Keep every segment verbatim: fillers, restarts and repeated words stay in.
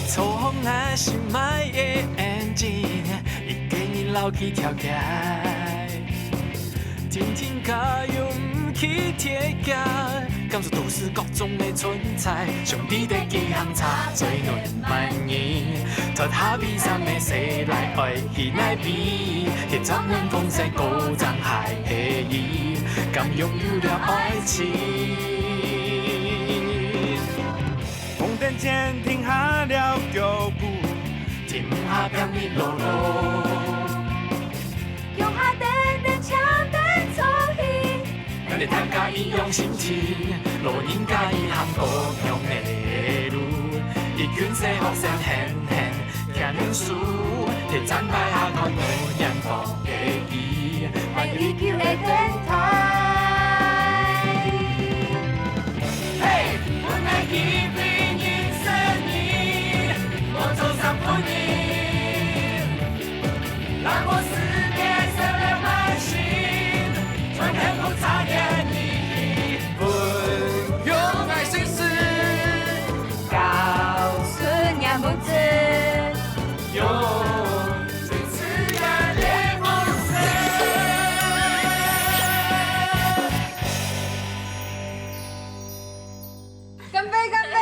坐放𠊎心愛个engine，一个人摎佢跳起。天天加油毋去鐵架，感受都市各種个存在。兄弟的機行車最暖滿意，脫下悲傷个細賴愛去哪位？鐵閘門風聲高漲海黑雨，敢擁有了愛情？ 紅燈前停下了腳步，停下拼命路路。腳下等等車等坐起，𠊎兜大家一樣心情，老人家也行過共樣个路，一群細學生狠狠 牽手，鐵站牌下看到遠方个佢，愛依舊个等待。嘿，分𠊎機會認識你，我做衫分你，讓我世界閃亮滿星，春天不眨眼你，分用愛心事。 告訴你不知，用最自然的方式。乾杯，乾杯！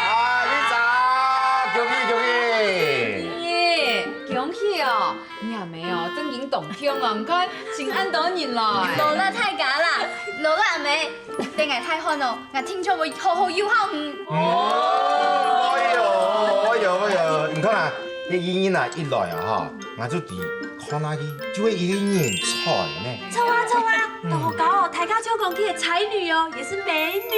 啊，你早，恭喜恭喜！耶，恭喜哦！你阿妹哦，正經當慶哦，你看，請恁多人來。勞力大家啦，勞力阿妹。 等𠊎大漢哦，𠊎定著會好好有孝你。哦，哎喲，哎喲，哎喲，你看啊，這英英啊一來啊哈，𠊎就知看下去就會一個人才呢。著啊，著啊，嗯。大家哦，大家就講佢係才女哦，也是美女。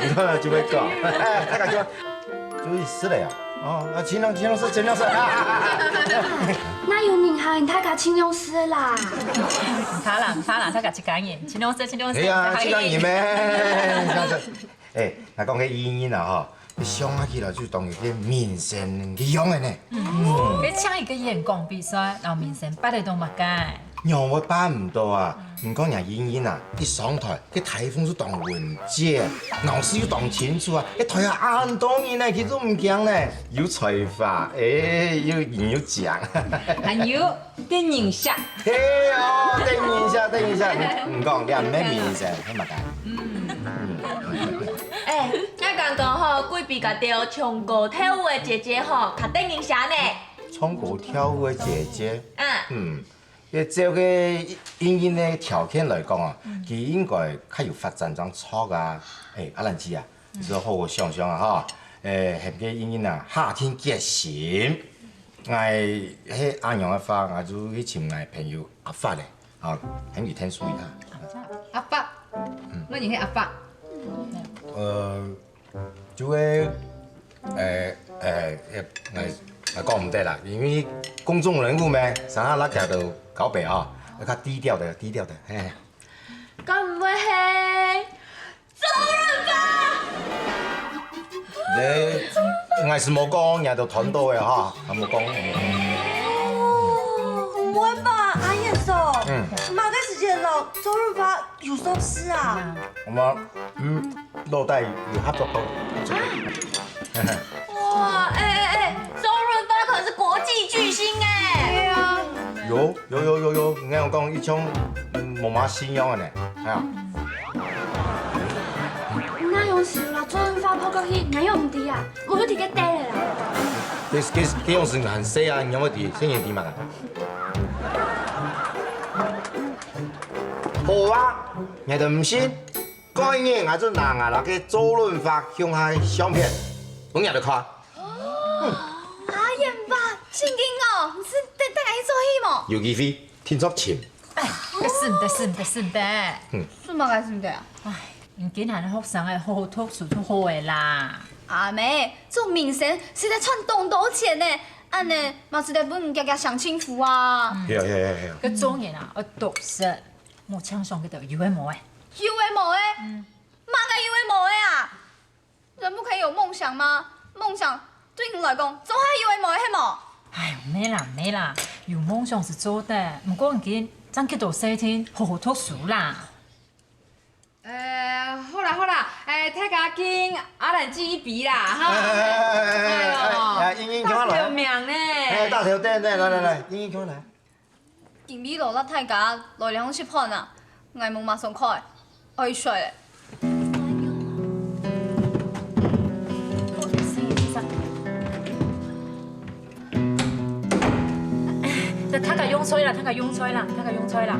你看啊，就會講，哎，大家就 就意思了呀。哦，啊，盡量，盡量說，盡量說。哪有人喊大家盡量說啦？毋怕啦，毋怕啦，大家一家人，盡量說，盡量說，哎呀，一家人咩？盡量說。哎，𠊎講該英英啊，吼，你想下去了，就當一個明星一樣个呢。嗯，該像一個演講比賽，然後明星辦得到麼个？ 仰會辦毋到啊？毋過若英英啊，一上台，該台風就當穩健，老師又當清楚啊，該台下恁多人呢，佢都毋驚呢，有才華，哎，又人又靚。還有，得人惜。嘿哦，得人惜，得人惜。毋講，你也毋係明星，係麼个？嗯。哎，𠊎感覺吼，貴妃該兜唱歌跳舞个姐姐吼，較得人惜呢。唱歌跳舞个姐姐？啊。嗯。 該照該英英个條件來講啊，佢應該較有發展正著啊。哎，阿蘭姊啊，你就好好想想啊哈。哎，喊該英英啊，下定決心。𠊎係恁樣个話，𠊎就去尋𠊎朋友阿發咧，啊，喊佢𢯭手一下。阿發，阿發，嗯。麼人係阿發？呃， 就係，誒，誒，誒，𠊎，𠊎講毋得啦，因為公眾人物咩，上下拉徛都交陪吼，愛較低調个，低調个，嘿。該毋會係周潤發？誒，𠊎係無講，人家都傳到个吼，𠊎無講。哦，毋會吧，阿燕嫂？嗯。麼个時節摎周潤發 有熟識啊？我們，嗯，落袋有合作過。哇，哎哎哎，周潤發可是國際巨星哎。對啊。有有有有有，你看講一種，嗯，無麼信仰个呢，哎呀。那用手啦，周潤發跑過去，哪有毋知啊？我就直接帶了啦。這這這用手還細啊，你仰會知，細人知嘛？好啊， 你兜毋信？過一日，𠊎就拿𠊎摎該周潤發共下个相片，分你兜看。阿燕爸，正經哦，你係帶帶𠊎去做戲無？有機會，定著尋。哎，該使毋得，使毋得，使毋得。嗯。做麼个使毋得啊？哎，你今還學生仔，好好讀書就好个啦。阿妹，做明星實在賺當多錢呢，恁呢，嘛使得分人家家享清福啊。係啊，係啊，係啊。該做人啊，愛讀書。 莫淨想該兜有个無个。有个無个？嗯。麼个有个無个啊？人不可以有夢想嗎？夢想對你來講，總係有个無个係無？哎，毋係啦，毋係啦，有夢想係做得，毋過你今正幾多歲定，好好讀書啦。呃，好啦好啦，哎，大家敬阿蘭姊一杯啦，哈。哎，哎，哎，哎，哎，哎，英英，共下來。大頭命呢。哎，大頭，對，對，來，來，來，英英，共下來。今晡日勞瀝大家來這項食飯啊，𠊎目眉上開，愛睡咧。 大家用菜啦，大家用菜啦，大家用菜啦。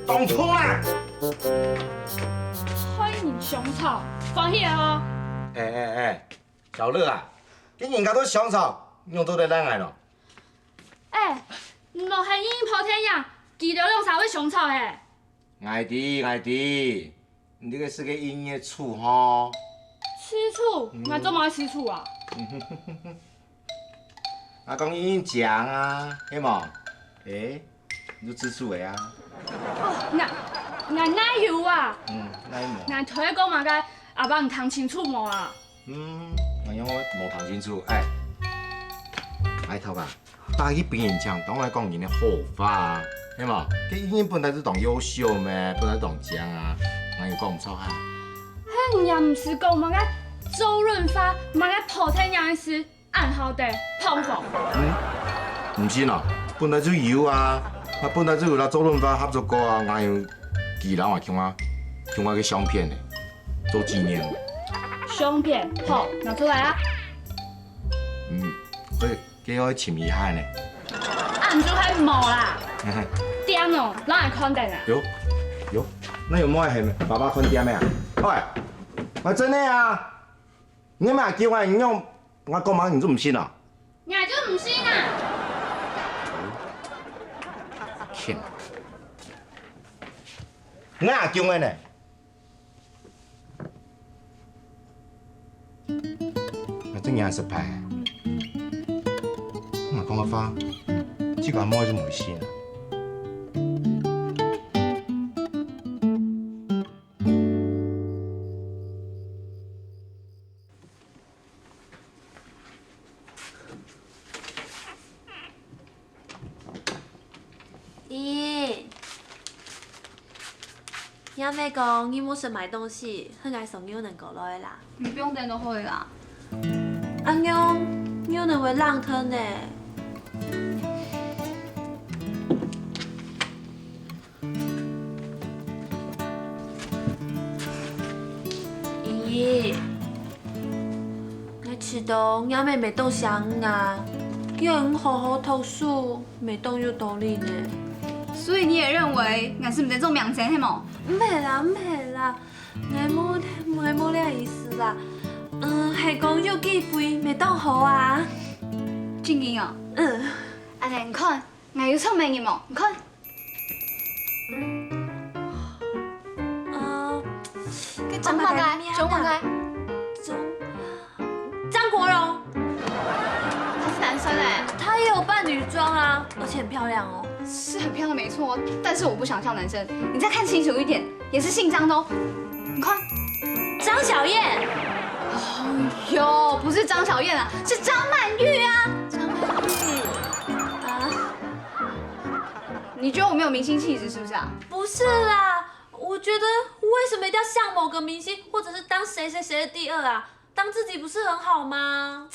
當痛啊！害人相吵，歡喜个哦！哎哎哎，小樂啊，你人家都相吵，你仰做得賴𠊎咯？哎，毋係英英破天影，佢兜兩儕會相吵嘿。 𠊎知，𠊎知，你這個係該英英个醋吼。醋醋，𠊎做麼个醋醋啊？𠊎講英英靚啊，係無？欸，你就醋醋个啊。哦，𠊎，𠊎哪有啊？嗯，哪有無？𠊎頭先講麼个，阿爸你聽清楚無啊？ 嗯，𠊎仰會無聽清楚？哎，拜託啊，大家分人請，當然講人个好話啊，係無？該英英本來就當優秀咩，本來就當靚啊，𠊎有講毋著哈？嘿，你也毋使講麼个周潤發，麼个破天影个事，恁好得，膨風。嗯，毋信啊，本來就有啊，啊，本來就有摎周潤發合作過啊，𠊎有寄摎𠊎共下，共下个相片呢。 做紀念。相片，好，拿出來啊。嗯，這，這愛尋一下呢。恁就係無啦。恬哦，哪會看得啊？有，有，哪有無係爸爸看恬个啊？喂，𠊎真个啊！你嘛叫𠊎，你用𠊎講嘛，你就毋信啊？𠊎就毋信啊！天啊！𠊎講个呢！ 𠊎真正失敗。𠊎講个話，自家妹就毋會信啊。咦，若姆講你無想買東西，喊𠊎送牛奶過來啦。你放等就好啦。恁樣，牛奶會冷忒呢。 咦，𠊎知道若姆乜當惜你啊，叫你好好讀書，乜當有道理呢。所以你也認為𠊎係毋使做明星係無？毋係啦，毋係啦，𠊎無，𠊎無這意思啦。嗯，係講有機會乜當好啊。真个哦？嗯。恁呢，你看， 𠊎有聰明人無？你看。呃，該張麼个？張麼个？張，張國榮。他是男生欸。他也有扮女裝啊，而且很漂亮哦。是很漂亮沒錯，但是我不想像男生。你再看清楚一點，也是姓張的哦。你看。張小燕。哎喲，不是張小燕啊，是張曼玉啊。張曼玉。啊。 你覺得我沒有明星氣質是不是啊？不是啦，我覺得為什麼一定要像某個明星，或者是當誰誰誰的第二啊？當自己不是很好嗎？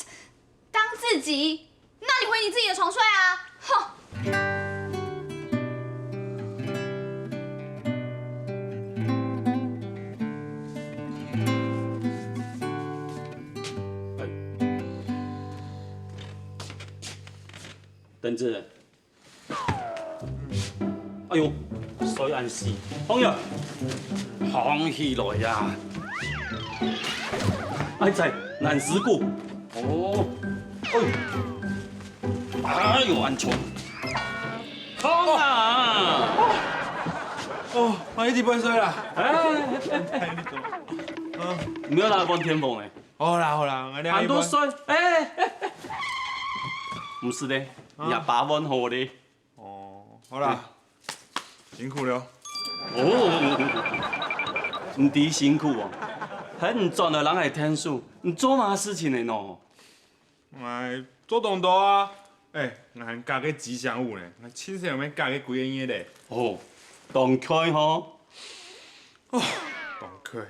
當自己？那你回你自己的床睡啊！哼！等等。 哎喲，衰恁死！放下，放起來呀！哎在，難死骨！哦，哎喲，哎喲，恁重！放啊！哦，哎，你半歲啦？哎，哎，你怎麼？啊，沒有啦，半天風哎。 好啦好啦，𠊎這下去。恁多歲，哎，毋使咧，若爸問好咧。哦，好啦，辛苦了。哦，毋知辛苦哦，還毋轉來人來𢯭手，你做麼个事情呢喏？ 𠊎做當多啊。欸，𠊎還教个吉祥物呢，𠊎親身有教个幾个月咧。哦，當𤸁吼。哦，當𤸁，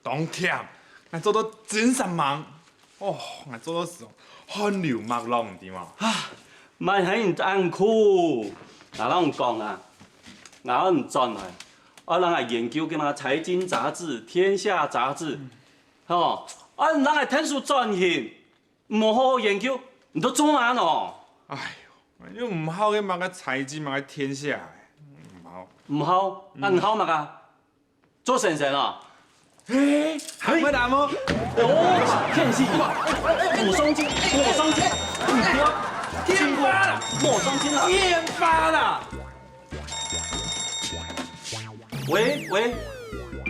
當悿，𠊎做到真煞猛。哦，𠊎做到時候汗流脈落，你知無？啊，莫喊你恁苦。𠊎摎你講啊，𠊎愛你轉來，愛摎𠊎研究个嘛，財經雜誌、天下雜誌，吼，愛你摎𠊎𢯭手轉去。 毋好好好研究，你都做麼个喏？哎喲，又毋好个麼个財經，麼个天下，毋好。毋好，那你好麼个？做先生啊？嘿，還會打嗎？哦，騙死你！抹胸肌，抹胸肌，天發了，抹胸肌了，天發了！ 喂喂，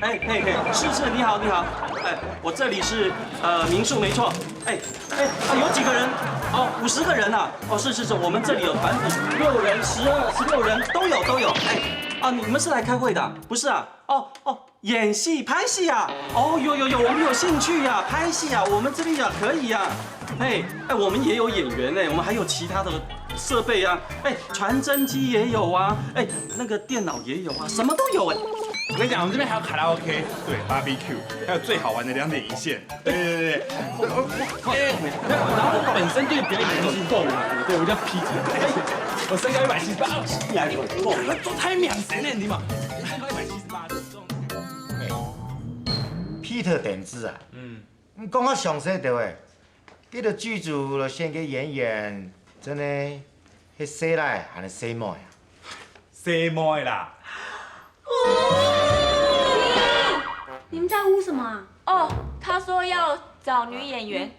哎嘿嘿，是是，你好你好，哎，我这里是呃民宿没错，哎哎啊，有几个人？哦，五十个人啊，哦是是是，我们这里有团体，六人、十二、十六人都有都有，哎啊，你们是来开会的啊？不是啊？哦哦，演戏拍戏啊？哦有有有，我们有兴趣呀，拍戏啊，我们这边也可以呀，哎哎，我们也有演员呢，我们还有其他的 设备啊，哎，传真机也有啊，哎，那个电脑也有啊，什么都有哎。我跟你讲，我们这边还有卡拉OK，对，barbecue，还有最好玩的两点一线。对对对对，我我哎，然后我本身对表演有兴趣，对，我叫Peter，我身高一百七十八，我做太明显了，你嘛，身高一百七十八，这种。Peter等字啊，嗯，你讲个详细点喂。 這个劇組落選个演員，真个係細倈還係細妹啊？細妹啦。你們在嗚什麼啊？哦，他說要找女演員。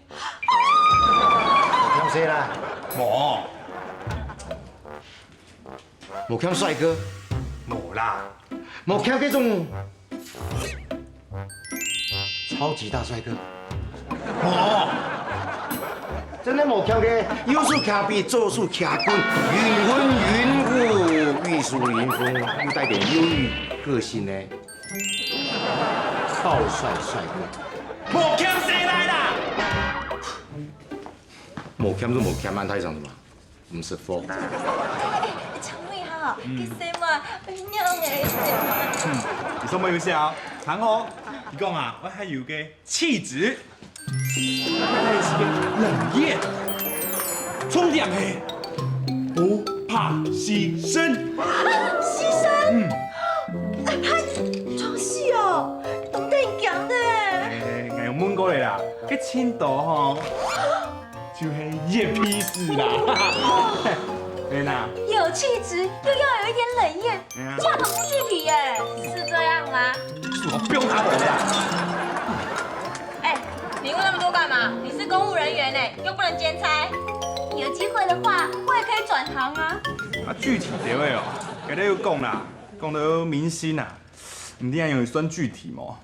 無欠細倈？無。 無欠帥哥？無啦。無欠該種超級大帥哥？無。真个無欠該又係徛埤做事徛埤，雲魂雲霧，玉樹臨風，又帶點憂鬱個性个暴帥帥哥？無欠細倈啦！無欠就無欠，恁大聲做麼？ 毋識貨。哎，哎，哎，請問一下哦，嗯。該細妹會仰仔个？嗯，你說沒有效，聽好，佢講啊，𠊎還有個氣質，𠊎係個冷豔，重點係不怕犧牲。啊，犧牲？嗯。哎，哎，重死哦，當得人驚呢。哎，𠊎有問過了啦，該青島吼， 就係一屁屎啦。對啦。有氣質，又要有一點冷豔，哎呀。這樣很不具體耶。是這樣嗎？是我不用他的啦。哎，你問那麼多幹嘛？你是公務人員呢，又不能兼差。有機會的話，我也可以轉行啊。啊，具體點位哦，該兜有講啦，講到明星啊，你這樣有算具體無？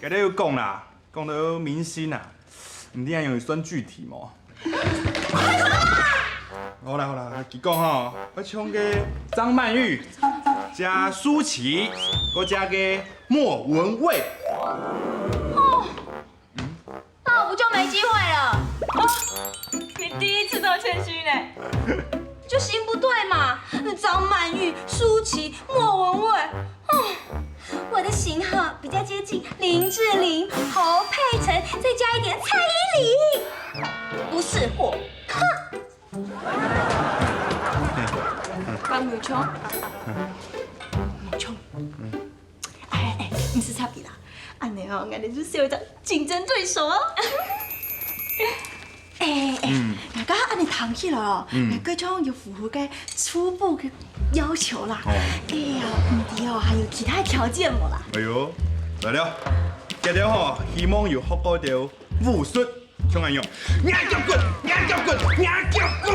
該兜有講啦，講到明星啊，毋知恁樣有算具體無？好啦好啦，佢講吼，愛像个張曼玉、加舒淇，閣加个莫文蔚。哦，那我不就沒機會了？哦，你第一次這麼謙虛呢。就型不對嘛，那張曼玉、舒淇、莫文蔚，哦，我的型號比較接近林志玲、侯佩岑，再加一點蔡依林。不識貨，哼！ 講無錯，無錯。哎哎，毋使插佢啦，恁樣哦，𠊎兜就少一隻競爭對手哦。哎哎，嗯。𠊎剛剛恁樣聽起來哦，嗯。𠊎好像有符合該初步个要求啦。哦。哎呀，毋知哦，還有其他條件無啦？哎喲，來了，今日吼，希望有學過到武術，像恁樣，硬腳滾，硬腳滾，硬腳滾。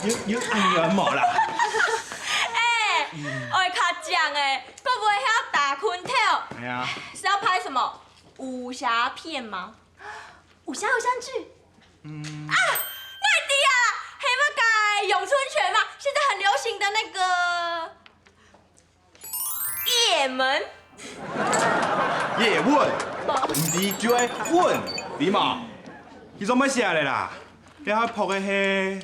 有有恁樣無啦？哎，愛較講哎，會不會曉打拳頭？哎呀，是要拍什麼武俠片嗎？武俠偶像劇？嗯。啊，𠊎知啊，係那個詠春拳嘛，現在很流行的那個葉問。葉問，毋知就係問，對無？佢做麼个寫个啦？你還拍个係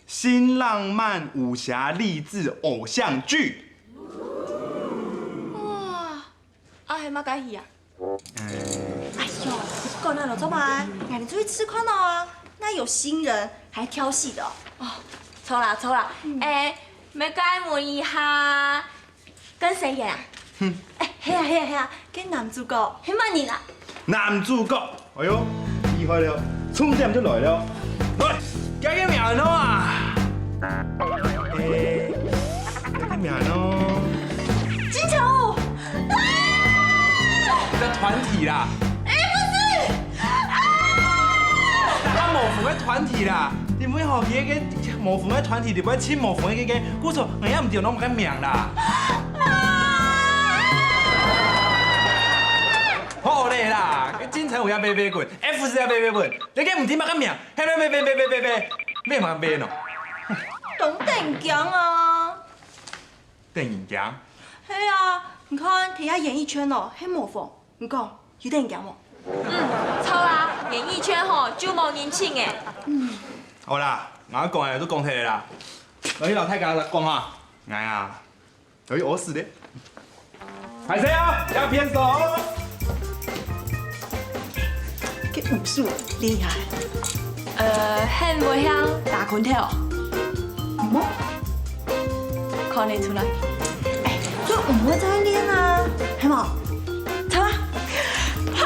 新浪漫武俠勵志偶像劇。哇，啊，係麼个戲啊？哎喲，你管佢做麼个？𠊎等出去吃飯哦，哪有新人還挑戲的哦？哦，著啦著啦，哎，𠊎該問一下，跟誰演啊？哎，係啊係啊係啊，該男主角係麼人啊？男主角，哎喲，厲害了，重點就來了。來，叫佢个名呢啊？哎，叫佢个名呢？金城武。啊！叫團體啦。哎，不是。啊！啊，模仿个團體啦。因為吼，佢个模仿个團體裡背盡模仿个个，故所𠊎也毋知用麼个名啦。 好咧啦，該金城武也飛飛滾，F四也飛飛滾，你个毋知麼个名，嘿，飛飛飛飛飛飛飛，飛麼个飛喏？當得人驚啊！得人驚？係啊，你看，佢个演藝圈哦，係模仿，你講，有得人驚無？嗯，著啊，演藝圈吼，就無人情欸。好啦，𠊎講个都講忒啦，來去摎大家講哈，𠊎啊， 有一屙屎的。歹勢啊，要偏手哦。這武術厲害。呃，很會曉打拳頭哦。嗯？看得出來。哎，就毋會再練啊，係無？走啊！哈！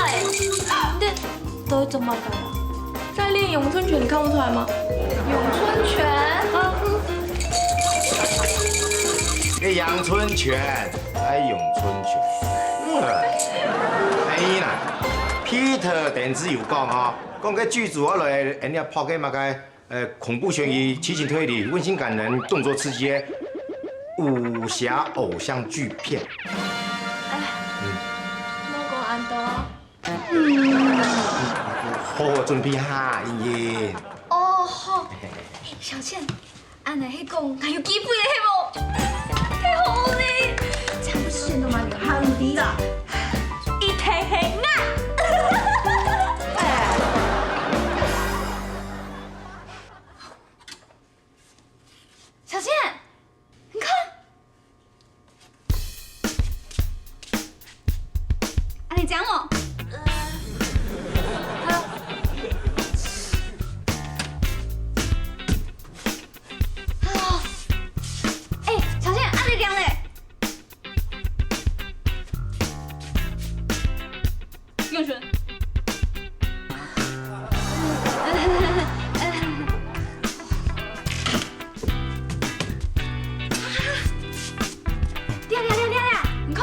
哎，這 都做麼个啊？在練詠春拳，你看不出來嗎？詠春拳？啊，嗯。這詠春拳，哎，詠春拳。嗯，哎啦，Peter等陣有講吼，講該劇組愛來，人家拍个麼个，呃，恐怖懸疑、劇情推理、溫馨感人、動作刺激个武俠偶像劇片。哎，嗯。莫講恁多。 嗯，好好準備哈，茵茵。哦，好。小倩，恁仔係講還有機會个係無？太好咧！這樣不選的嘛，你還有理啦。一定係𠊎。小倩，你看。 恁仔靚哦。好。好。哎，小倩，恁仔靚咧。 永順。這這這這這，你看。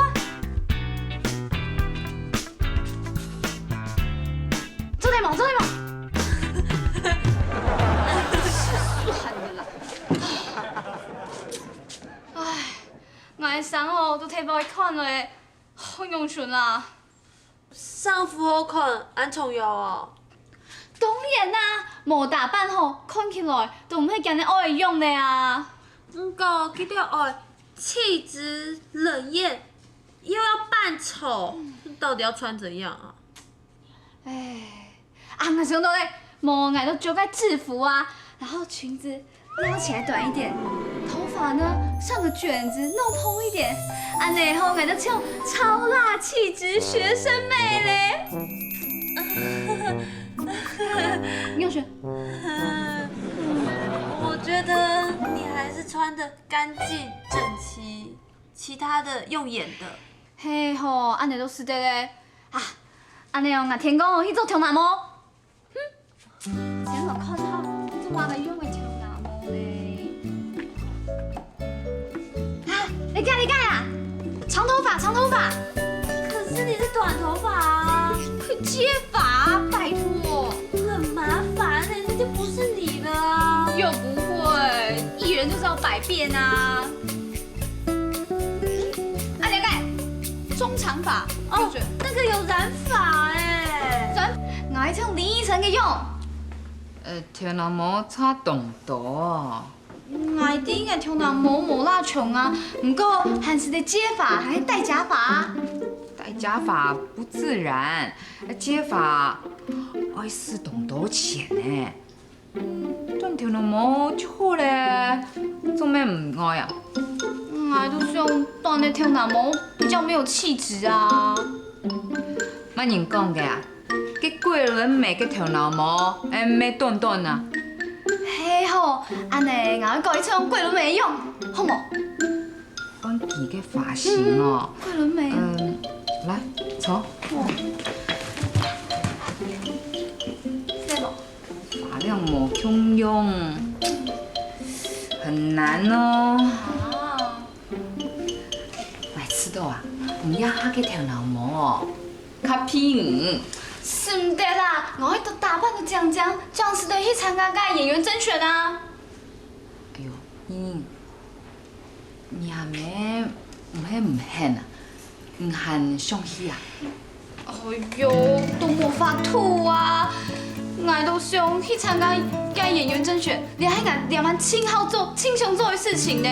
做得無？做得無？算了啦。唉，𠊎衫哦，都提毋會看了欸。 好，永順啊。衫褲好看，恁重要哦？當然啦，無打扮好，看起來都毋係今日愛个樣呢啊。毋過，佢兜愛氣質冷豔，又要扮醜，到底要穿怎樣啊？唉， 啊，𠊎想到咧，無，𠊎就著該制服啊，然後裙子撩起來短一點，頭髮呢上個捲子，弄蓬一點，恁仔吼，𠊎就像超辣氣質學生妹咧。永順，我覺得你還是穿得乾淨整齊，其他的用演的。嘿吼，恁仔都使得咧。啊，恁仔哦，𠊎天光哦去做頭那毛。哼，先來看下，你做麼个用个頭那毛呢？啊，你改你改啊！長頭髮，長頭髮。可是你是短頭髮啊。去接髮啊，拜托。很麻烦欸，那就不是你的啊。又不会，艺人就是要百变啊。 啊，了解，中长发，哦，那个有染发哎。染，𠊎愛像林依晨个樣。呃，頭那毛差當多哦。𠊎知𠊎頭那毛無罅長啊，毋過還係得接髮，還係戴假髮啊。戴假髮不自然，接髮愛使當多錢呢。 短頭那毛就好咧，做咩毋愛啊？𠊎都想短个頭那毛比較沒有氣質啊。麼人講个啊？該桂綸鎂个頭那毛，欸，毋係短短啊。嘿吼，恁仔，𠊎愛改像桂綸鎂个樣，好無？ 按佢个髮型哦。桂綸鎂。嗯，來，坐。對無？髮量無共樣，很難哦。啊。𠊎知著啊，你這下个頭那毛哦，較媲你。使毋得啦，𠊎愛打扮到靚靚，正使得去參加該演員甄選啊。哎喲，你 你阿姆毋係毋肯啊，你還想去啊？哎喲，都無法度啊！𠊎都想去參加該演員甄選，這係𠊎這滿盡好做、盡想做个事情呢。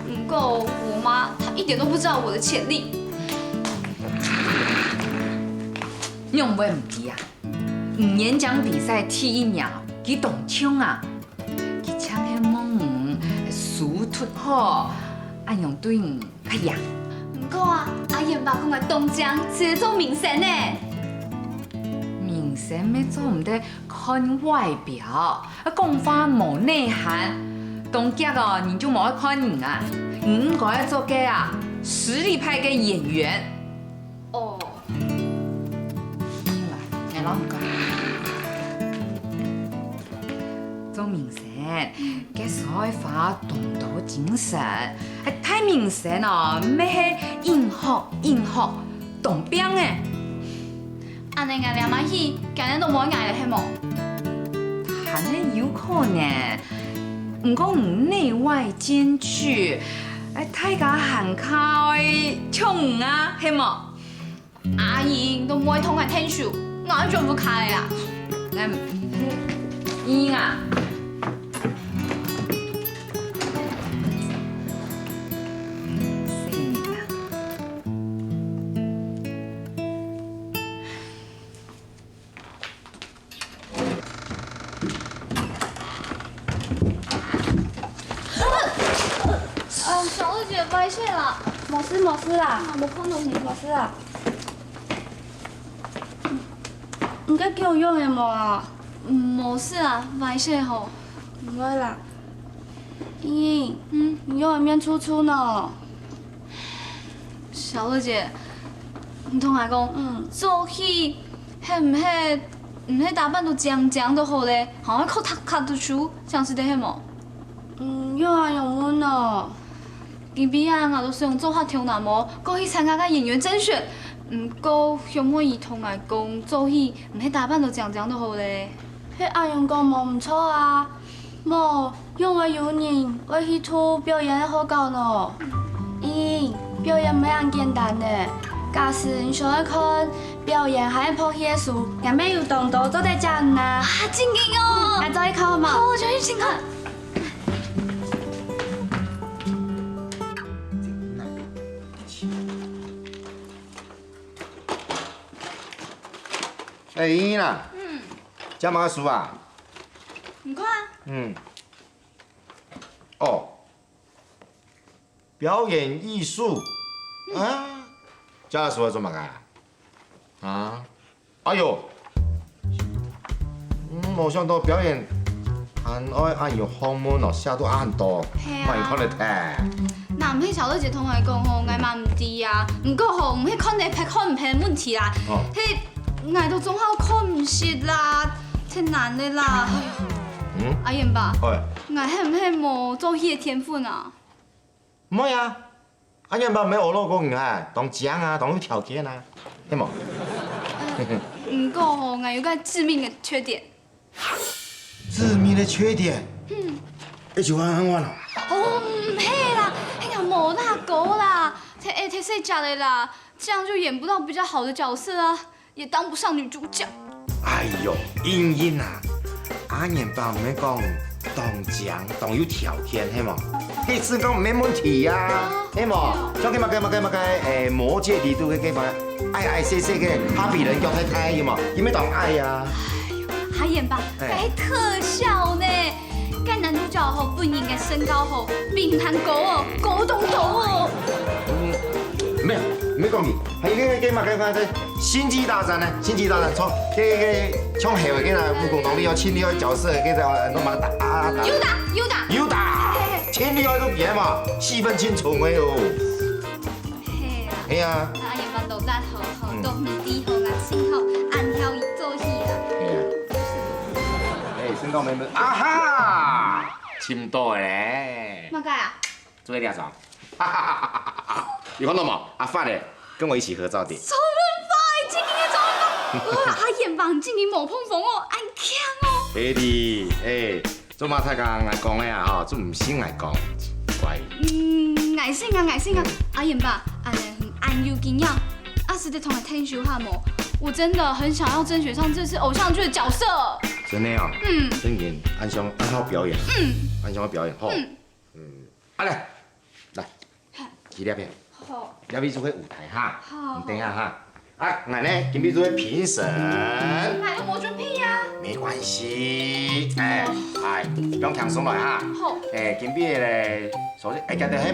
毋過我媽她一點都不知道我的潛力。你仰會毋知啊？你演講比賽第一名，佢當暢啊！ 佢淨係望你書讀好，恁樣對你較贏。毋過啊，阿燕爸講𠊎當靚，適合做明星呢。明星乜做毋得看外表，講話無內涵，當遽哦，人就無愛看你啊。你應該愛做个啊，實力派个演員。哦。來，𠊎摎你講。 做明星，該需要花當多精神。大明星哦，毋係應付應付，當拚个。恁仔𠊎這滿去，今年都無愛𠊎了，係無？還係有可能，毋過你內外兼具，大家還較愛像你啊，係無？ 阿英都毋會同𠊎𢯭手，𠊎愛轉屋下了啊！嗯，英啊，細人啊。 呃，小樂姐，歹勢啦。無事，無事啦。啊，無看著你。無事啦。你个腳癢个無啊？嗯，無事啊，歹勢吼。毋會啦。英英，嗯？你仰會面臭臭呢？小樂姐，你同𠊎講，嗯。做戲，係毋係，毋係打扮到靚靚就好咧，還愛靠讀，讀著書，正使得係無？ 嗯，仰會恁樣問哦？今晡日啊，𠊎都想做下頭那毛，過去參加該演員甄選。毋過，向妹姨同𠊎講，做戲毋係打扮到靚靚就好咧。係恁樣講無毋著啊，無，仰會有人會去讀表演个學校呢？英英，表演毋係恁簡單呢。假使你想愛看表演還係拍戲个書，𠊎乜有當多做得借你啊。啊，正經哦！嗯，𠊎做一考嘛。好，我就去尋看。 哎，英英啊，嗯。這麼个書啊？你看啊。嗯。哦，表演藝術。啊，這書愛做麼个啊？啊？ 哎喲，嗯，無想到表演還愛恁有學問哦，寫到恁多，係啊。麼人看得忒？若毋係小樂姐同𠊎講吼，𠊎嘛毋知啊。毋過吼，毋係看得別看毋別問題啦，哦。係𠊎都總係看毋識啦，忒難了啦。哎喲，嗯？阿燕爸，喂。𠊎係毋係無做戲个天分啊？毋會啊，阿燕爸毋係阿樂講你啊，當靚啊，當有條件啊，係無？呃，毋過吼，𠊎有個致命个缺點。 致命个缺點。嗯。一句話喊完了。哦，毋係啦，哎呀，無啦，高啦，忒矮忒細隻个啦，這樣就演不到比較好的角色啊，也當不上女主角。哎喲，茵茵啊，阿燕爸毋係講當靚、當有條件，係無？該身高毋係問題呀，係無？像該麼个麼个麼个，誒，魔戒裡肚个該麼个矮矮細細个哈比人腳太太，有無？佢乜當矮呀。 阿燕爸，哎。該特效呢？該男主角吼，本人个身高吼，比你還高哦，高當多哦。嗯，無，無講你，還有該个嘛，該个星際大戰呢？星際大戰，錯，該个像猴个該个蜈蚣當中有青龍个角色，該个安到麼个達啊達？尤達，尤達。尤達，嘿嘿。青龍个都別嘛，戲份盡重个哦。 係啊。係啊。啊，阿燕爸都毋好，好，嗯。都毋知好，𠊎幸好恁曉做戲啊。係啊。哎，身高妹妹，啊哈，尋到咧。麼个啊？做咩事啊？你看到無？阿發咧，跟我一起合照的。周潤發，正經个周潤發。哇，阿燕爸，正經無膨風哦，恁強哦。係的，哎， 做麼大家𠊎講个啊，吼，做毋信𠊎講，乖。嗯，𠊎信啊，𠊎信啊。嗯。阿燕爸，恁呢，恁有經驗，啊，使得同𠊎聽手下無？我真的很想要爭取上這次偶像劇的角色。真的哦？嗯。真的，恁想，恁好表演。嗯。恁想要表演，吼。嗯。嗯，啊，來，來。 去這片。好。這位做个舞台哈。好。你等一下哈。啊，𠊎呢，今日做个評審。𠊎都無準備啊。沒關係，哎，哎，放輕鬆來哈。好。哎，今日个咧，首先，哎，今日係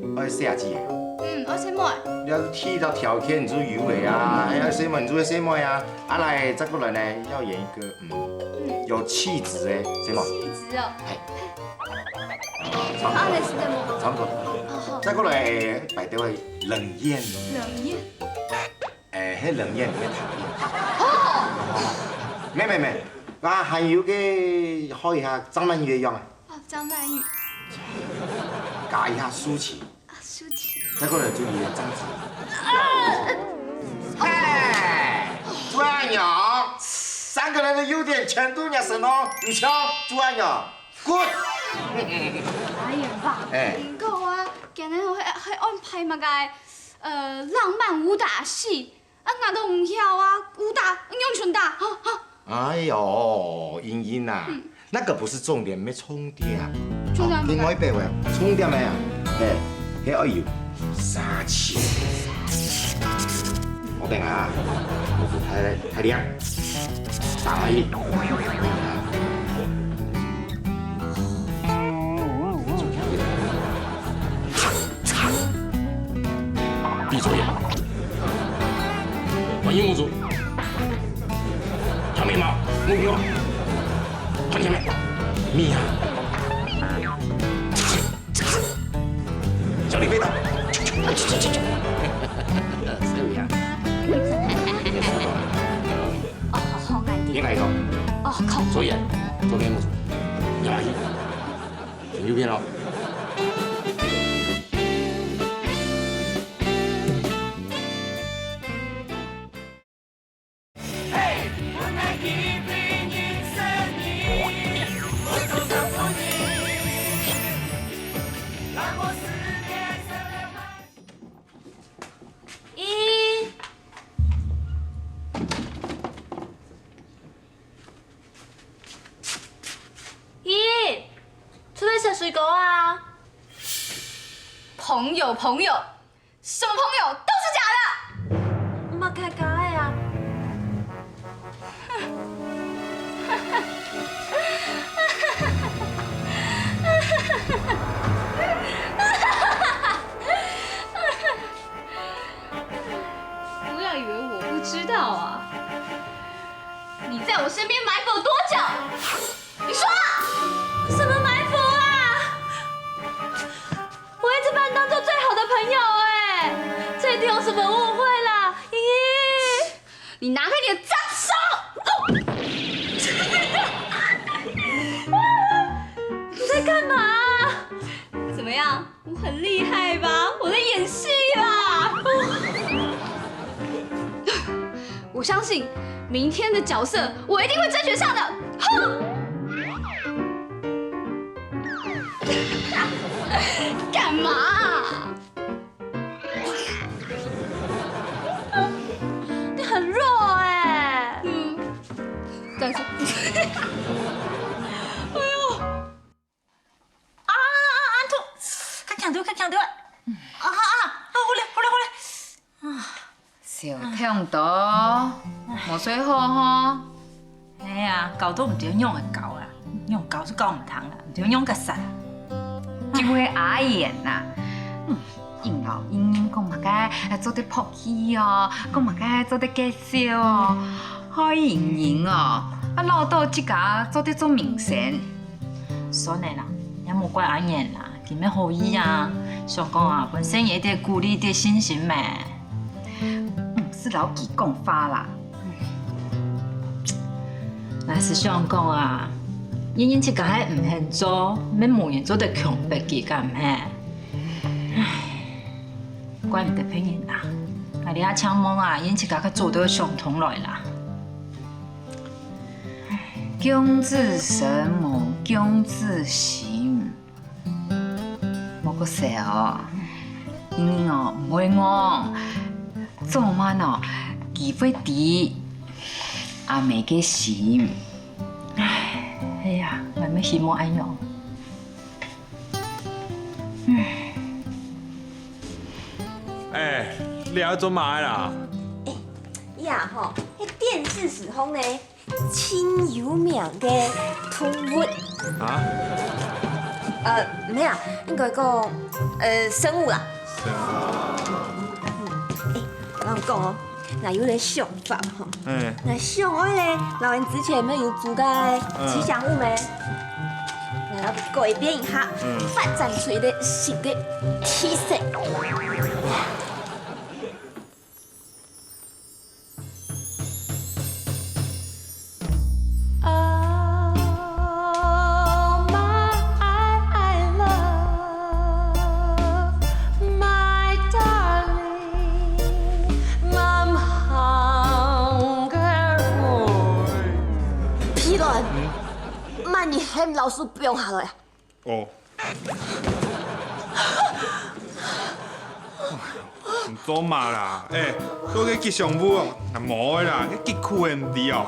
無愛細阿姊个？嗯，愛細妹。你愛提到條件就有个啊，哎，愛細妹就愛細妹啊。啊，來，再過來呢，要演一個，嗯，嗯。有氣質个，細妹。氣質哦。哎。 差不多。啊，類似這樣嗎？差不多。哦，好。再過來，擺到冷豔。冷豔？哎，係冷豔，毋係討厭。哦。無，無，無。啊，還有个，學一下張曼玉个樣啊。哦，張曼玉。加一下舒淇。啊，舒淇。再過來就你个章子怡。啊！嘿，朱安陽，三個人的優點全都在你身上，你瞧，朱安陽。 Good。阿燕爸，哎。毋過啊，今日係，係安排麼个，呃，浪漫武打戲，啊，𠊎都毋曉啊，武打，仰般打，哈，哈。哎喲，茵茵啊，嗯。那個不是重點，沒重點。重點麼个？好，另外一擺喂，重點个啊，哎，該愛有殺氣。我等下啊，我不太，太亮。 打而已。閉著眼，專心目珠，挑眉毛，目標，看前面，眯啊。 小李飛刀。是不是啊？哦，好，好，𠊎知。你看一刀。哦，好。左眼，左面目珠。呀，很右片哦。茵，出來食水果啊！朋友，朋友， 什麼朋友？都是假的！麼个假个啊？不要以為我不知道啊！你在我身邊埋伏多久？你說啊！什麼埋伏啊？ 我一直把你有哎，这一定有什么误会啦，依依。你拿开你的脏手！你在干嘛？怎么样？我很厉害吧？我在演戏啦！我相信明天的角色，我一定会争取上的。哼！干嘛？你很弱哎。嗯，但是，哎呦，啊啊啊！痛，較強點，較強點！啊啊啊！好咧，好咧，好咧！啊，小痛到，無睡好吼。哎呀，搞都毋知仰仔搞啊，仰搞就搞毋通啊，毋知仰个煞。這位阿燕呐，嗯，應老應講麼个做得拍戲哦，講麼个做得介紹哦，害人人哦，啊，老到自家做得做明星。算了啦，也莫怪阿燕啦。 佢乜好意啊，想講啊，分細人一息鼓勵、一息信心咩。毋使摎佢講話啦。𠊎係想講啊，人人自家係毋肯做，乜無人做得強迫佢，敢毋係？唉，怪毋得別人啊，𠊎這下淨望啊，人自家較早兜想通來啦。 降子身無降子心。無過愁哦，因為哦，毋會戇，早慢哦，佢會知阿姆个心。唉，係啊，𠊎乜希望恁樣。 哎，你愛做麼个啦？哎，呀吼，該電視時空呢，盡有名个動物。啊？呃，無啊，應該講，呃，生物啦。生物。嗯，哎，𠊎同你講哦，𠊎有個想法吼。 嗯。𠊎想愛咧，摎𠊎之前乜有做个吉祥物咩？𠊎愛改變一下，嗯。發展出一個新个特色。Oh my love, my darling, I'm hungry for you。皮卵，慢你喊老師放下來。哦。 你做麼啦？哎，做个吉祥物哦，無个啦，該極苦个毋知哦。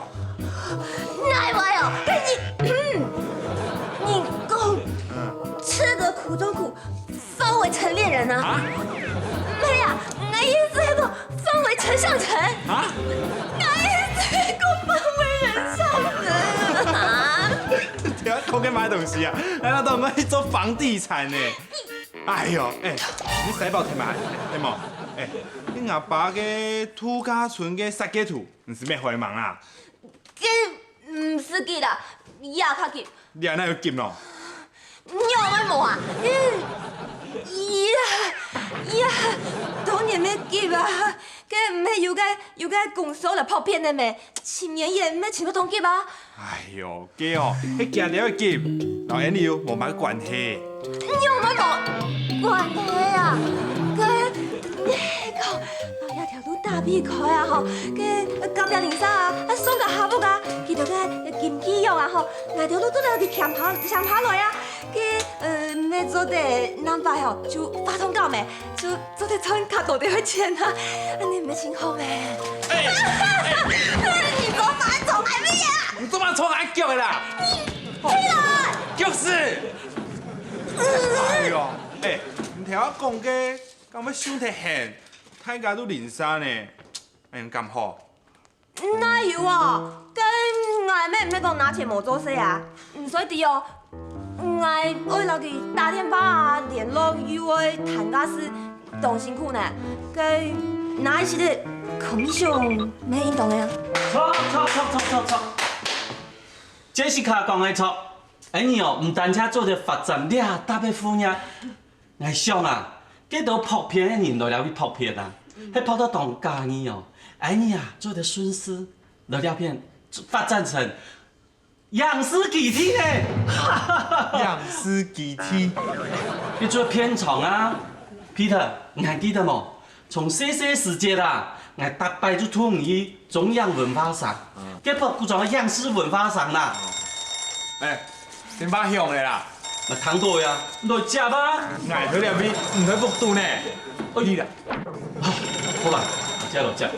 哪會哦？該你，你講，嗯。吃得苦中苦，方為成年人啊。啊？無啊，𠊎意思係講，方為成上層。啊？𠊎意思係講，方為人上層啊。你要講个麼个東西啊？難道我去做房地產呢？ 哎喲，哎，你使包忒慢，係無？哎，你阿爸个度假村个設計圖，你係無會吂啊？該毋使急啦，也較急。你哪會急咯？仰會無啊？呀呀，當然愛急啊！該毋係有个有个公司來拍片个咩？ 尋演員乜尋到當急啊？哎喲，該哦，該佢兜个急，摎𠊎俚又無麼个關係。仰會無關係啊？該，該講，摎這條路打比開啊吼，該隔壁鄰舍啊，啊上家下屋啊，佢兜个金雞肉啊吼，𠊎兜都做得去添下添下來啊。該，呃，乜做得南北吼，就發通告咩，就 做得賺較多个錢啊，恁呢毋係盡好咩？哎，你做麼个撞𠊎乜啊？你做麼个撞𠊎腳个啦？你，起來！腳趾！哎喲，哎，你聽𠊎講个，敢會想忒遠？大家都鄰舍呢，恁樣敢好？ 哪有啊？該𠊎乜毋係講拿錢無做事啊！毋使知哦，𠊎愛摎佢打電話啊，聯絡又愛談價數，當辛苦呢。該拿一息个commission乜應當个啊。著著著著著著！Jessica講个著，恁呢哦，毋單淨做得發展這搭个副業，𠊎想啊，該兜拍片个人來這位拍片啊，係拍到當佮意哦。哎呀，做得順勢來這片發展成影視基地呢。影視基地，你做片場啊，Peter，你還記得無？從細細時節啊，𠊎逐擺就同你去中央文化城，該北部庄个影視文化城啦。哎，電話響了啦，那聽到呀，你來接啊！𠊎去這位，你在北部呢。哦，你啦，好啦，接了接。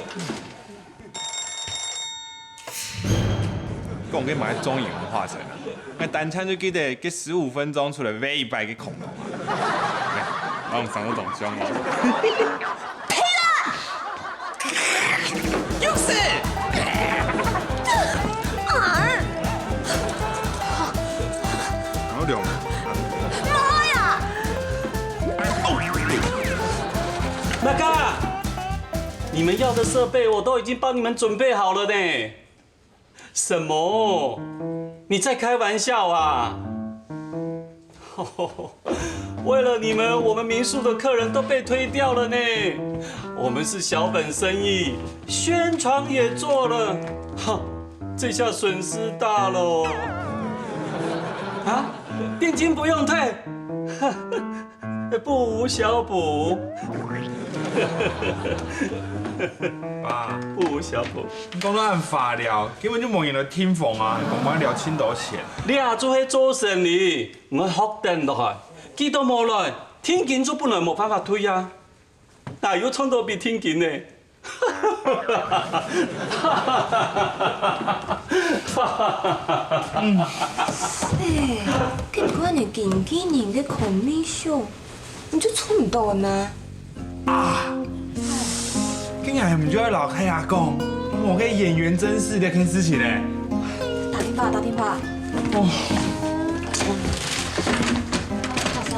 講个嘛係中央文化城啊，𠊎單淨就記得該十五分鐘出來喂一擺个恐龍啊，哎，我用上都當凶哦。又是。啊！然後兩，妈呀！那个，你们要的设备我都已经帮你们准备好了呢。什么？你在开玩笑啊？为了你们，我们民宿的客人都被推掉了呢。我们是小本生意，宣传也做了，哼，这下损失大了哦。啊，定金不用退，不无小补。爸，不无小补。你講到恁花了，根本就無人來訂房啊！你講還愛了恁多錢。你啊，做係做生理，毋愛學等落去。佢都無來，定金就本來無辦法退啊，哪有賺到比定金呢？哎，結果你經紀人个commission，你就賺毋到呢？啊！今日毋就愛摎大家講，我个演員甄試這件事情呢。打電話，打電話。哦，打啥？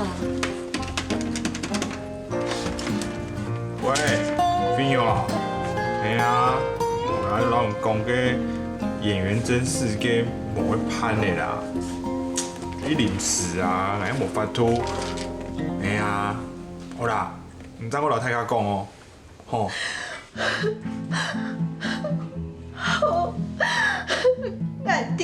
喂，朋友啊，哎呀，我摎你講个演員甄試个無會辦个啦，你臨時啊，𠊎又無法度。哎呀，好啦，毋再過摎大家講哦。 吼。好，𠊎知。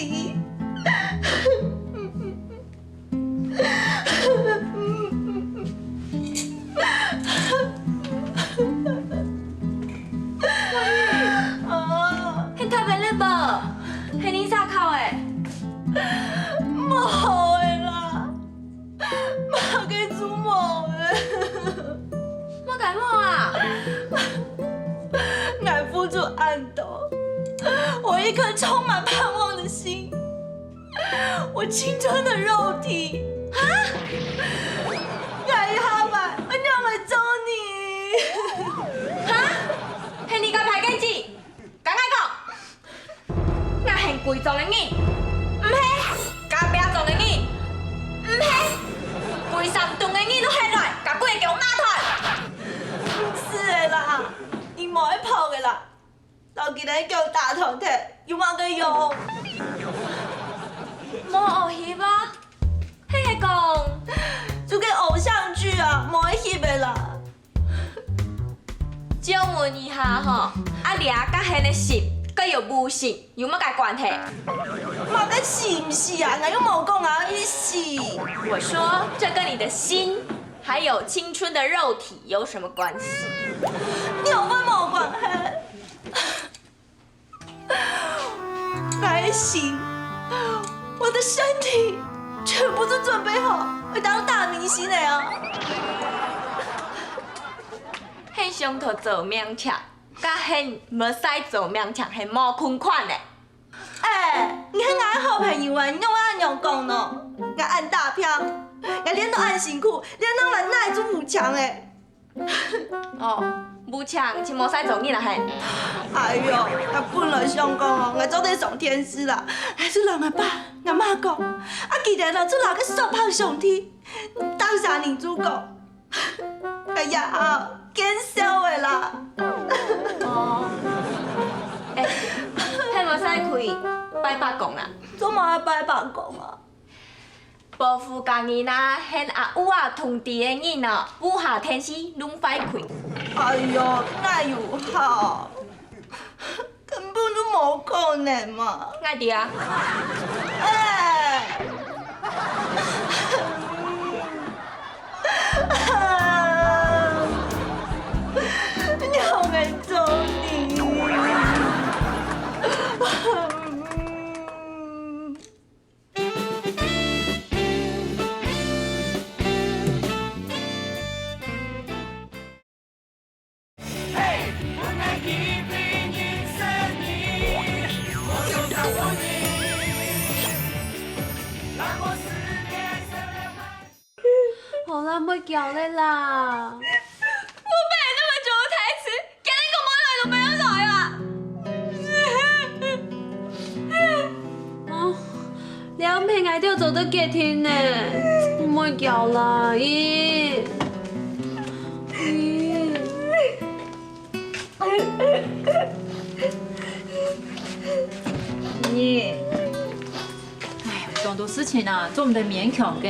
係大伯了無？係你儕敲个？無个啦。 麼个做無个。麼个無啊？𠊎付出恁多，我一顆充滿盼望的心，我青春的肉體。啊！𠊎一下擺，𠊎仰會做你？哈？係你个歹根子！ 敢愛講，𠊎係歸庄个人，毋係隔壁庄个人，毋係歸山洞个人都係來，甲佢个狗罵斷。毋係个啦，你莫愛跑个啦，摎佢个狗打斷忒，有麼个用？無惡翕啊，係係講，就个偶像劇啊，莫愛翕个啦。 借問一下吼，啊這甲你个心，還有無心，有麼个關係？麼个心事啊，𠊎又無講啊，你死。我說，這跟你的心，還有青春的肉體有什麼關係？你有問無關係？ 愛心，我的身體全部都準備好，愛當大明星个啊！係想討做名氣，甲係無使做名氣係無共款个。哎，你係𠊎好朋友啊，你仰恁樣講呢？𠊎恁打拚，𠊎練到恁辛苦，練到𠊎哪做武強个。 哦，武強就無使做你啦係。哎喲，𠊎本來想講哦，𠊎做得上電視啦，𠊎就摎𠊎爸、𠊎媽講，啊佢兜呢就摎該叔伯兄弟，當下人就講，𠊎也好見笑个啦。哦，哎，係無使去拜伯公啦。做麼个拜伯公啊？保護家人啊，還阿有啊，通知个人啊，屋下電視攏壞開。哎喲，哪有好？根本就無可能嘛！𠊎知啊。哎！你好愛做你。 好啦，莫噭了啦！我背了那麼久的台詞， 今日講無來就無來啊！哦，這毋係𠊎兜做得決定呢，莫噭啦，咦，咦。咦。 唉，當多事情啊，做毋得勉強个。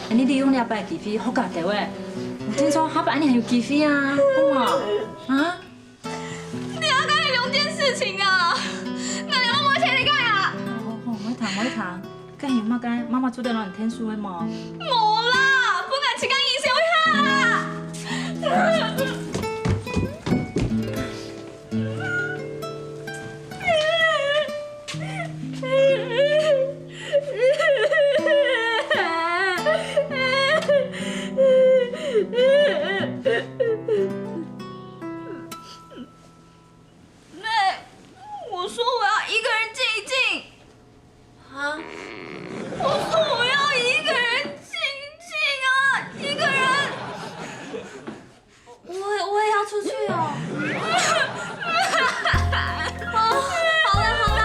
你利用這擺機會學加兜仔，有聽說下擺你還有機會啊，好無？啊？你愛講兩件事情啊！𠊎兩個無錢你講啊！好好，莫談，莫談。該有麼个，媽媽做得摎你𢯭手个無？無啦，分𠊎自家忍受一下啦！ 妹，我說我要一個人靜一靜。啊？我說我要一個人靜一靜啊，一個人。我也，我也要出去哦。哦，好啦，好啦。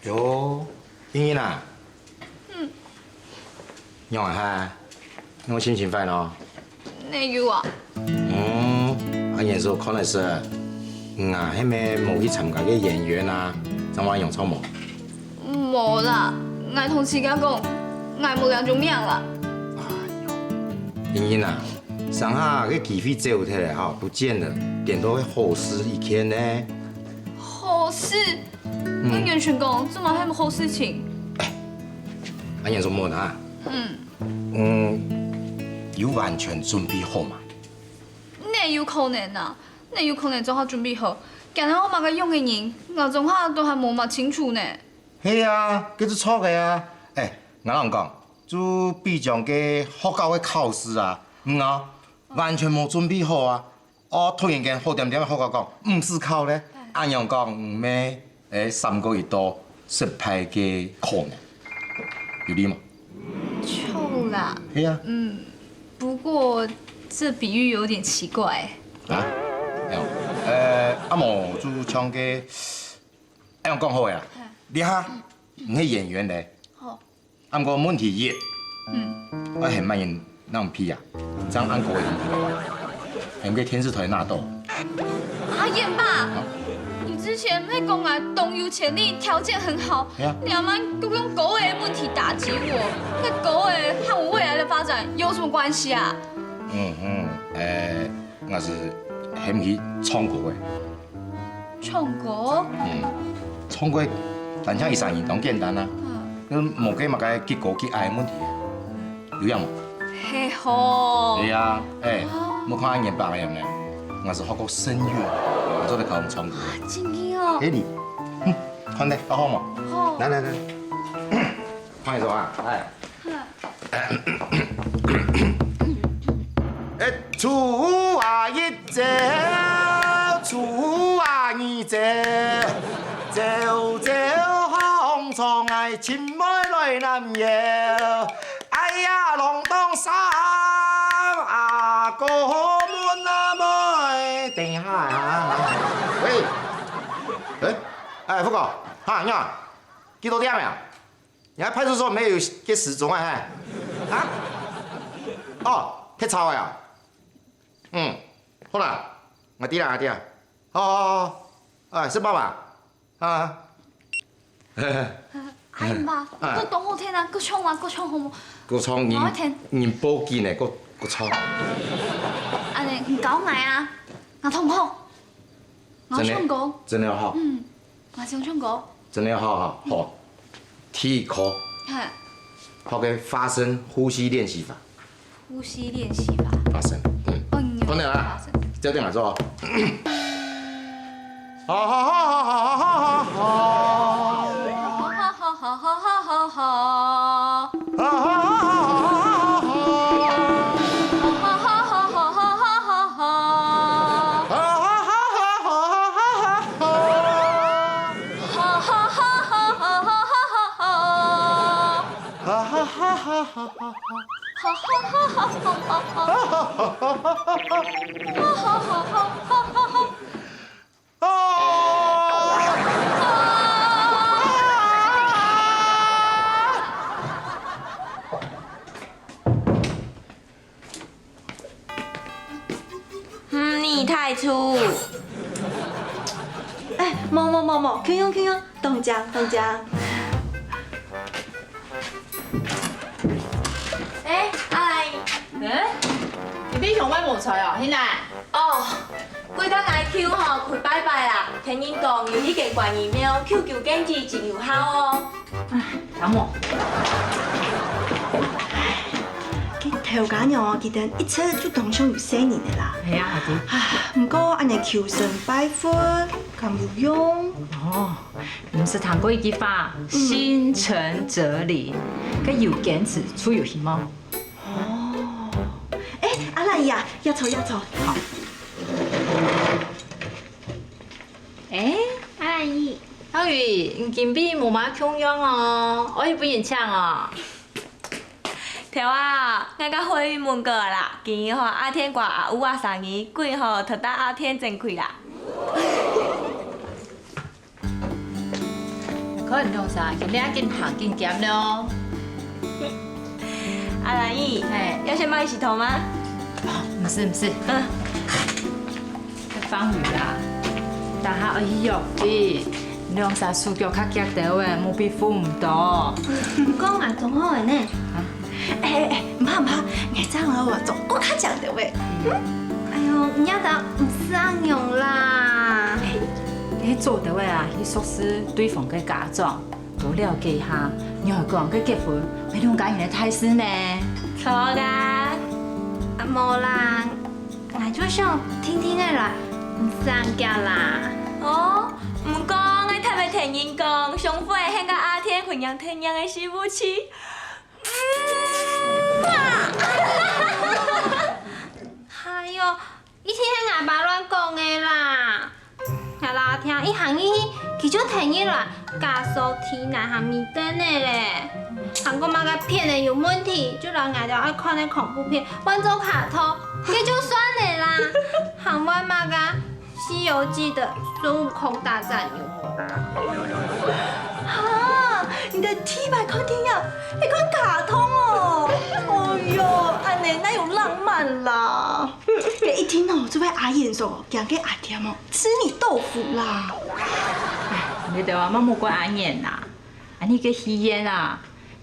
喲，茵茵啊。嗯。仰仔哈？仰會心情壞咯？哪有啊？嗯，阿賢叔看來係，你啊，係無去參加該演員啊，正會恁樣著無？無啦，𠊎同自家講，𠊎無這種命啦。哎喲，茵茵啊， 上下个機會走忒了哈，不見了，顛倒係好事一件呢。好事？嗯。𠊎完全講，這嘛係好事情。阿賢叔問啊。嗯。嗯，有完全準備好嗎？哪有可能啊？哪有可能做好準備好？今日有麼个樣个人，𠊎總下都還無摸清楚呢。 係啊，該就著个啊。哎，𠊎摎你講，就比將該學校个考試啊，嗯啊，完全無準備好啊。哦，突然間好恬恬个學校講，毋使考咧，恁樣講，毋係，哎，三個月都失敗个可能，有理無？著啦。係啊。嗯，不過這比喻有點奇怪。啊？哎喲，呃，啊無就像該 恁樣講好个啊，這下你係演員咧。好。啊毋過問題一，嗯。愛喊麼人摎你配啊？正恁高个人氣个話，喊該電視台拿到。阿賢爸，啊？你之前毋係講𠊎當有潛力，條件很好，係啊。你恁樣用高个問題打擊我，該高个和我未來的發展有什麼關係啊？嗯嗯，呃，𠊎係喊你去唱歌个。 唱歌？嗯，唱歌單淨一儕人當簡單啊，嗯。該無該麼个極高極矮个問題，有影無？係吼。對啊，哎，哦。莫看阿賢伯个樣呢，𠊎係學過聲樂，𠊎做得教你唱歌。真个哦。哎你，嗯，看咧，好好無？好。來來來。 看一下啊，哎。一出啊一走，出啊二走，走走紅窗哎，尋妹來南遊。哎呀，郎當閃，阿哥問阿妹。等一下啊。喂，哎，哎，福哥，哈，你好，幾多點呀？你看派出所沒有個時鐘啊？哈？啊？哦，忒吵了啊。嗯，好啦，𠊎知啦，𠊎知啦。好好好，哎，是爸爸啊。阿姨媽，啊，都當好聽啊，各唱啊，各唱好無？各唱人，我聽。人報警呢，各各唱。恁呢，你教𠊎啊，𠊎同學，𠊎唱歌。真的好。嗯，𠊎想唱歌。真的好好好。第一課，嘿，學个發聲呼吸練習法。 呼吸練習法。發聲，嗯。哦，你有可能啊，發聲。這點來做。好好好好好好好好。好好好好好好好。嗯，你太粗。哎，無無無無，共樣共樣，當靚當靚。哎，阿蘭姨。嗯？你平常會無在哦，係哪？哦，歸到𠊎舅吼去拜拜啦，聽人講有一間觀音廟，舅舅堅持真有效哦。 唉，阿姆，佢頭家娘哦，佢等一直就當像有細人个啦。係啊，阿弟。啊，毋過恁樣求神拜佛，敢有用？哦，你毋識聽過一句話，心誠則靈，該有堅持就有希望。哦，哎，阿蘭姨啊，也坐也坐。好。 哎，阿蘭姨。阿宇，你今晡日無麼共樣哦，愛去分人請哦。頭啊，𠊎甲慧雲問過啦，今日吼阿天掛阿烏啊生日，鬼吼特搭阿天整氣啦。看你兩儕，今日緊行緊兼了。阿蘭姨，嘿，要先幫你洗頭嗎？哦，毋使毋使。嗯。 放雨啦，等下愛去約會，兩儕手腳較遽兜仔，無比赴毋到。毋過𠊎裝好了呢。哎哎哎，毋怕毋怕，𠊎正來哦，裝過較靚兜仔。哎喲，你這兜毋使恁樣啦。哎，你做兜仔啊，去熟識對方个家長， 多了解下，仰般个結婚，係兩家人个大事呢。著啊，啊無啦，𠊎就想定定仔來，毋使恁遽啦。哦，毋過𠊎頭擺聽人講，上火係喊阿天分人聽人个死不去。嗯啊！哎喲， 一定係𠊎爸亂講个啦！𠊎摎阿天一行入去，佢就跈入來，加鎖地泥行尾凳仔咧。還講麼个片仔有問題，就摎𠊎兜愛看个恐怖片換做卡通，該就算了啦！還換麼个《西遊記》的孫悟空大戰牛魔王。哈，你兜第一擺看電影，係看卡通哦！哎喲，恁仔哪有浪漫啦！ 該一定哦，就係阿燕所講个阿天哦，痴迷豆腐啦。哎，你兜啊，莫莫怪阿燕啦。恁仔个戲院啊，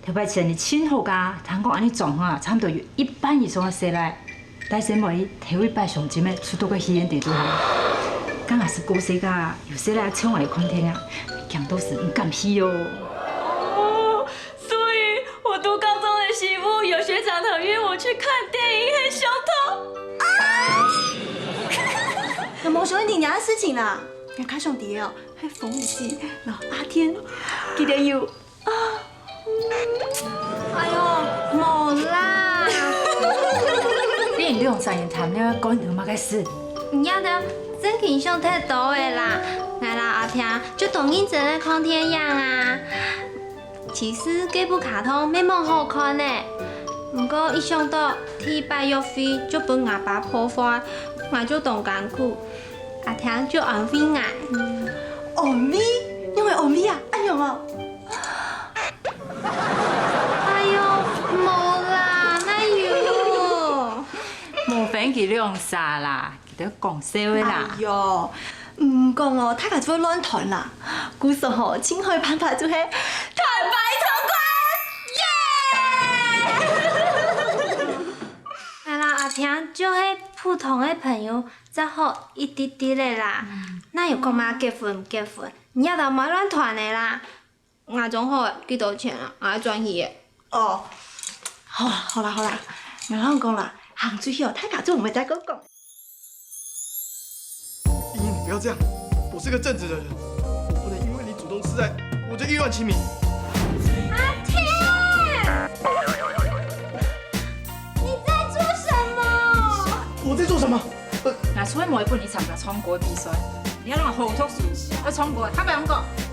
頭擺生理盡好个，聽講恁仔裝潢啊，差毋多有一半以上个細賴。大細妹仔頭一擺相親个，就到該戲院底肚行。敢若係古時个，有細賴衝來看電影，驚到死毋敢去哦。 所以我讀高中的時候，有學長他約我去看電影，很想吐。啊！那麼想你娘的事情啦，你看兄弟哦，還風喜，然後阿天，記得有啊。哎喲，無啦。你兩儕人談戀愛關你麼个事？你這兜正經想忒多了啦，𠊎摎阿天就當認真个看電影啊。 其實該部卡通乜無好看呢，毋過一想到第一擺約會就分𠊎爸破壞，𠊎就當艱苦。阿天就安慰𠊎。安慰？仰會安慰啊？恁樣哦？兩儕啦，佢兜講笑个啦。哎喲，毋講哦，大家就會亂傳啦。故所吼，盡好个辦法就係坦白從寬，耶！哎啦，阿聽，就係普通个朋友，正好一滴滴个啦。哪有講麼結婚毋結婚？你也都莫亂傳个啦。 𠊎裝好了，幾多錢啊？𠊎轉去了。哦，好啦好啦好啦，𠊎摎你講啦，行出去哦，大家就毋會再過講。茵茵，你不要這樣，我是個正直的人，我不能因為你主動示愛，我就意亂情迷。阿天，你在做什麼？我在做什麼？呃， 𠊎從來無分你參加唱歌个比賽，你還摎𠊎好讀書，愛唱歌，較毋愛講。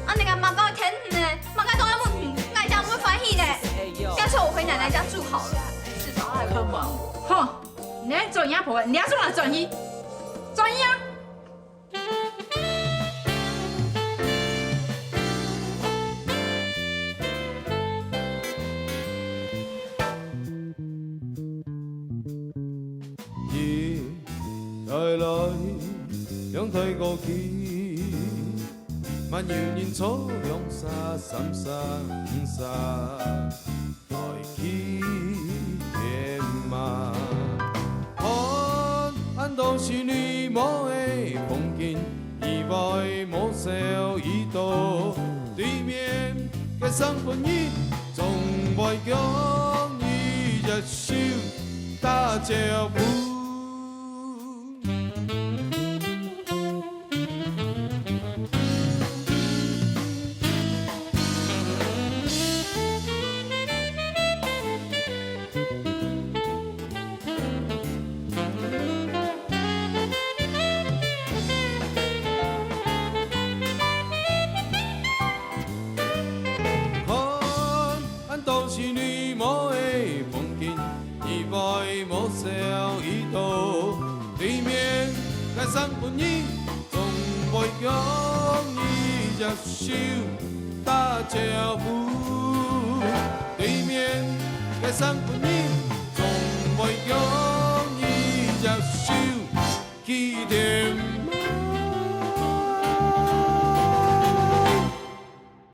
啊，你个媽講天呢，媽該講愛問你，𠊎這樣會歡喜个。乾脆我回奶奶家住好了。好，你做人家婆，你還送我轉去，轉去啊！ 一代來，兩代過去，還有人坐兩儕、三儕、五儕，來去天嘛。看恁多心內無个風景，意外無小已到，對面个生份人，總會共你一手 打招呼。 恁多心內無个風景，意外無小已到，對面个生份人，總會共你一手打招呼。對面个生份人，